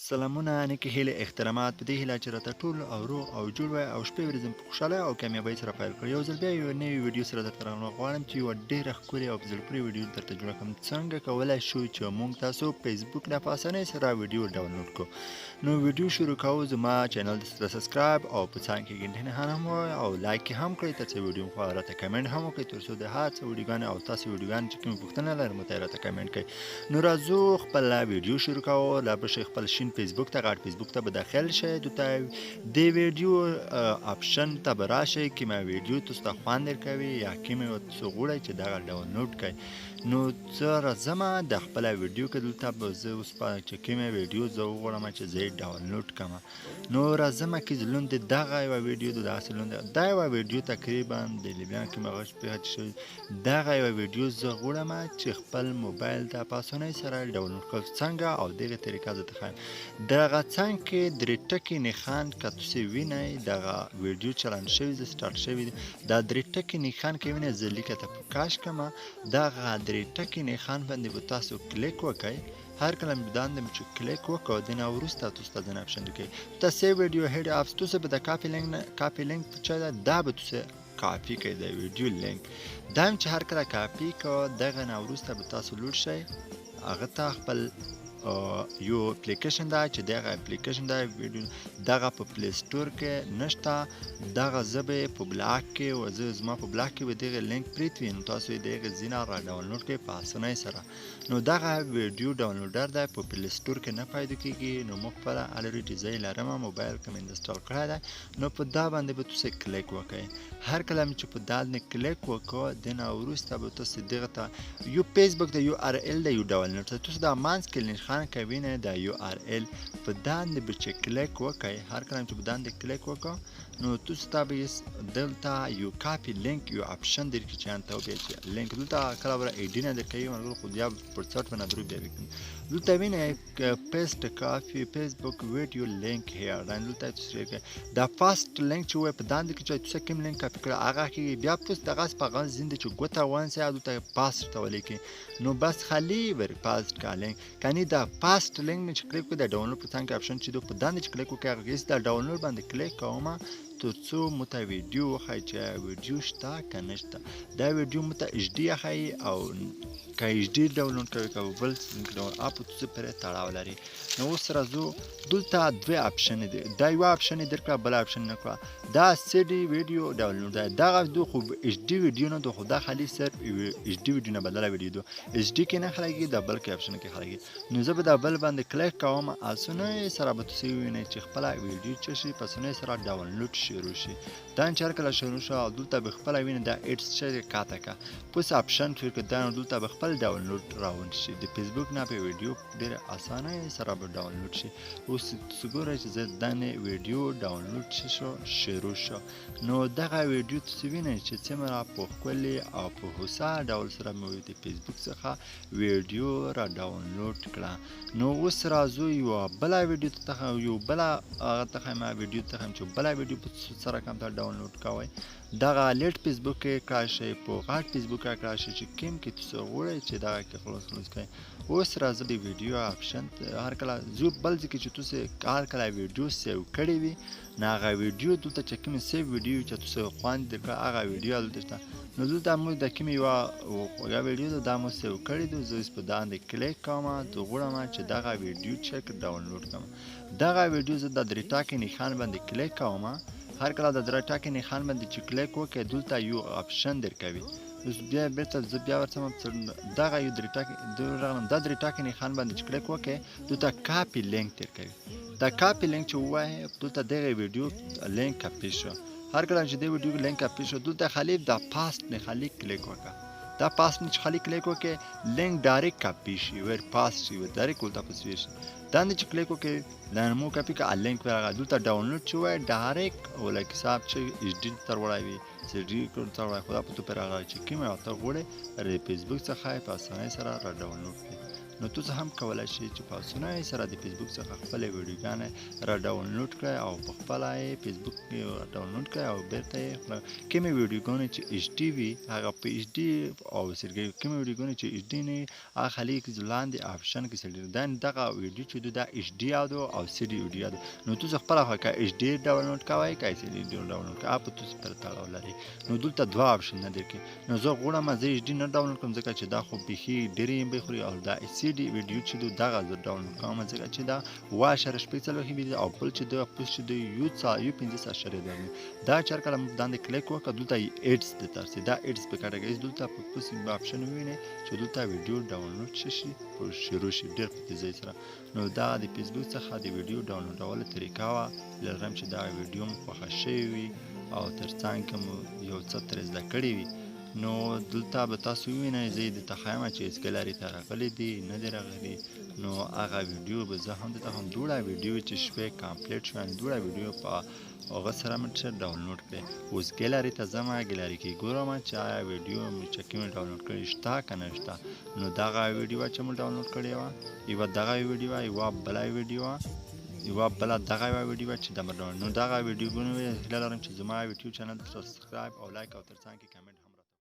سلامونه، نیکې هیلې، احترامات. په دې هیله چې راته ټول او روغ او جوړ وای او شپې ورځې مو په خوشحالۍ او کامیابۍ سره پیل کړو. یو ځل بیا یوه نوې ویډیو سره درته راغلم. غواړم چې یوه ډېره ښکلې او په زړه پورې ویډیو درته جوړه کړم. څنګه کولی شو چې موږ تاسو فیسبوک نه په اسانۍ سره ویډیو ډاونلوډ کړو؟ نو ویډیو شروع کوو. زما چینل سره subscribe او په څنګ کې ګنټه نښان هم ووهئ او لایک یې هم کړئ، ترڅو ویډیو مو راته کمنټ هم وکړئ، ترڅو د هر څه ویډیوګانې او تاسو ویډیوګانې چې کومې پوښتنه لرئ مو ته راته کمنټ کړئ. نو راځو خپله ویډیو شروع کوو. لا به شئ خپل شین فیسبوک ته، غټ فیسبوک ته به داخل شئ، دلته د ویډیو option ته به راشئ. کومه ویډیو تاسو ته خوند درکوي یا کومه تاسو غواړئ چې دغه ډاونلوډ کړئ، نو زه راځم د خپله ویډیو کې. دلته به زه اوس چې کومه ویډیو زه وغواړم چې زه یې ډاونلوډ کړم، نو راځم کې لوندې دغه یوه ویډیو ده، داسې لوندې دا یوه ویډیو تقریبا د لیبیا کې مغه پېښه چې شوې، دغه یوه ویډیو زه غواړم چې خپل موبایل ته په اسانۍ سره ډاونلوډ کړم. څنګه او دغه طریقه زه ته ښایم. دغه څنګ کې درې ټکي نښان که تاسو وینئ، دغه ویډیو چلان شوی ده، سټارټ شوی دی، دا درې ټکي نښان که وینئ، زه لیکه ته کاش کړم. دغه درې ټکي نښان باندې به تاسو کلیک وکړئ. هر کله مې باندې چې کلیک وکړ، د نه وروسته تاسو ته ځینې option درکوي، ته save video head apps. تاسو به د copy link نه copy link چې ده، دا به تاسو کاپي کړئ، د ویډیو لینک دا هم چې هر کله کاپي کو، دغه نه وروسته به تاسو لوړ شئ هغه ته. خپل یو اپلیکیشن ده چې دغه اپلیکیشن ده ویډیو، دغه په Play Store کې نشته. دغه زه به په blog کې او زه زما په blog کې به دغه لینک پریت وي، نو تاسو یې دغه ځینه را ډاونلوډ کړئ په اسانۍ سره. نو دغه ویډیو downloader ده، په Play Store کې نه پیدا کیږي. نو موږ خپله already زه یې لرم، موبایل کې مې install کړی دی. نو په دا باندې به تاسو کلیک وکړئ. هر کله چې په دا باندې کلیک وکړو، د نه وروسته به تاسو دغه ته یو فیسبوک د URL د یو ډاونلوډ تاسو دا منځ کې نښان کوي نه، دا URL په داندې به چې کلیک وکړئ. هر کله چې په داندې کلیک وکړو، نو تاسو ته به دلته یو copy link یو option درکړي چې انته بیا چې لینک دلته کله ور ایډي نه درکوي، نو خو بیا پر څټ باندې درو بیا وکړي. دلته وینئ paste copy Facebook video link here. دا دلته تاسو دا first link چې وای په داندې کې چې تاسو کوم لینک کاپي کړ هغه کې بیا پس دغه په غل زنده چې ګوته وانسه دلته paste ته ولیکي، نو بس خالی ور paste کا لینک کني. دا paste link چې کلیک کړو، دا ډاونلوډ په څنګه option چې په داندې چې کلیک وکړي، هغه دا ډاونلوډ باندې کلیک کوم، تر څو مو ته ویډیو وښایي چې ویډیو شته که نشته. دا ویډیو مو ته HD ښایي او که HD ډاونلوډ کوي که بل ډول اپ څه پرې تړاو لري. نو اوس راځو دلته دوه option دي. دا یو option درکړه، بل option نه کړه. دا CD ویډیو ډاونلوډ ده، دغه دو خو HD ویډیو نه ده، خو دا خالي صرف HD ویډیو نه بدله ویډیو ده، HD کې نه خلګي، دا بل کې option کې خلګي. نو زه به دا بل باندې کلیک کوم. اسانۍ سره به تاسو ووینئ چې خپله ویډیو چې شي په اسانۍ سره ډاونلوډ شروع شي. دا چې هر کله شروع شو او دلته به خپله وینئ دا ایډز چې کاته کا پس option چې دا دلته به خپل ډاونلوډ راون شي د فیسبوک نه په ویډیو ډېر اسانه سره به ډاونلوډ شي. اوس تاسو ګورئ چې زه دنه ویډیو ډاونلوډ شو شروع شو. نو دغه ویډیو تاسو وینئ چې څومره په ښکلي او په هوسا ډول سره مې د فیسبوک څخه ویډیو را ډاونلوډ کړه. نو اوس راځو یوه بله ویډیو ته، یو بله هغه ته ما ویډیو ته چې بله ویډیو په سره کوم ته ډاونلوډ کوئ. دغه لیټ فیسبوک کې کړای شئ، په غټ فیسبوک کې کړای شئ چې کوم کې تاسو غواړئ چې دغه کې خلاص خلاص کړئ. اوس راځو د ویډیو option. هر کله زو بل ځای کې چې تاسو هر کله ویډیو save کړې وي، نو هغه ویډیو دلته چې کوم save ویډیو چې تاسو خوند درکړه هغه ویډیو دلته شته. نو دلته موږ د کومې یوه ویډیو ده، دا مو save کړې ده. زه اوس په داندې کلیک کوم، زه غواړم چې دغه ویډیو چک ډاونلوډ کړم. دغه ویډیو زه د درې ټاکې نښان باندې کلیک کوم. هر کله د درې ټاکې نښان باندې چې کلیک وکړئ، دلته یو option درکوي. اوس بیا بیرته زه بیا ورڅم دغه یو درې ټاکې راغلم، دا درې ټاکې نښان باندې چې کلیک وکړئ، دلته copy link درکوي. دا copy link چې ووایې، دلته دغه ویډیو لینک کاپي شو. هر کله چې د ویډیو لینک کاپي شو، دلته خالي دا paste نه خالي کلیک وکړه. دا paste نه چې خالي کلیک وکړې، لینک direct کاپي شي، ور paste شي، ور direct ورته پسې شي. دا نه چې کلیک وکړې، دا مو کاپي کړه، لینک ورغی. دلته ډاونلوډ چې وایې direct ولکه حساب چې HD تر وړای وي، CD تر وړای، خو دا په تو پر راغلی چې کومه ته غواړې د فیسبوک څخه یې په اسانۍ سره را ډاونلوډ کړې. نو تاسو هم کولای شئ چې په اسانۍ سره د فیسبوک څخه خپلې ویډیوګانې را ډاونلوډ کړئ او په خپله یې فیسبوک کې را ډاونلوډ کړئ او بیرته یې کومې ویډیوګانې چې HD وي هغه په HD او سرګي، کومې ویډیوګانې چې HD نه وي هغه خالي کې لاندې option کې سړي دا دغه ویډیو چې دا HD او CD ویډیو ده. نو تاسو خپله خوښه HD ډاونلوډ کوئ که CD ډاونلوډ کوئ، په تاسو پورې تړاو لري. نو دلته دوه option نه درکې. نو زه غواړم زه HD نه ډاونلوډ کوم ځکه چې دا خو بیخي ډېرې MB خوري، او دا CD ویډیو چې دغه زه ډاونلوډ کوم ځکه چې دا 1.46 MB او بل چې دا پوس چې د یو څه یو پنځه اشاریه دوه. دا چې هر کله موږ داندې کلیک وکړو دلته یې ads د ترسي دا ads په کټه کې دلته په پوس option ووینئ چې دلته ویډیو ډاونلوډ شي په شروع شي ډېر په تیزۍ سره. نو دا د فیسبوک څخه د ویډیو ډاونلوډولو طریقه وه. لرم چې دا ویډیو مو خوښه شوې وي او ترڅنګ مو یو څه ترې زده کړي وي. نو دلته به تاسو ووینئ زه یې درته ښایم چې هېڅ ګیلري ته راغلي دي نه دي راغلي. نو هغه ویډیو به زه هم درته هم دوړه ویډیو چې شوې complete شوې، یعنې دوړه ویډیو په هغه سره مې چې ډاونلوډ کړې. اوس ګیلري ته ځم، ګیلري کې ګورم چې آیا ویډیو مې چې کومې ډاونلوډ کړې شته که نه شته. نو دغه ویډیو چې مو ډاونلوډ کړې وه، یوه دغه ویډیو وه، یوه بله ویډیو وه، یوه بله دغه یوه ویډیو وه چې د مې ډاونلوډ. نو دغه ویډیوګانو هیله لرم چې زما یوټیوب چینل سبسکرایب او لایک او ترڅنګ کې کمنټ هم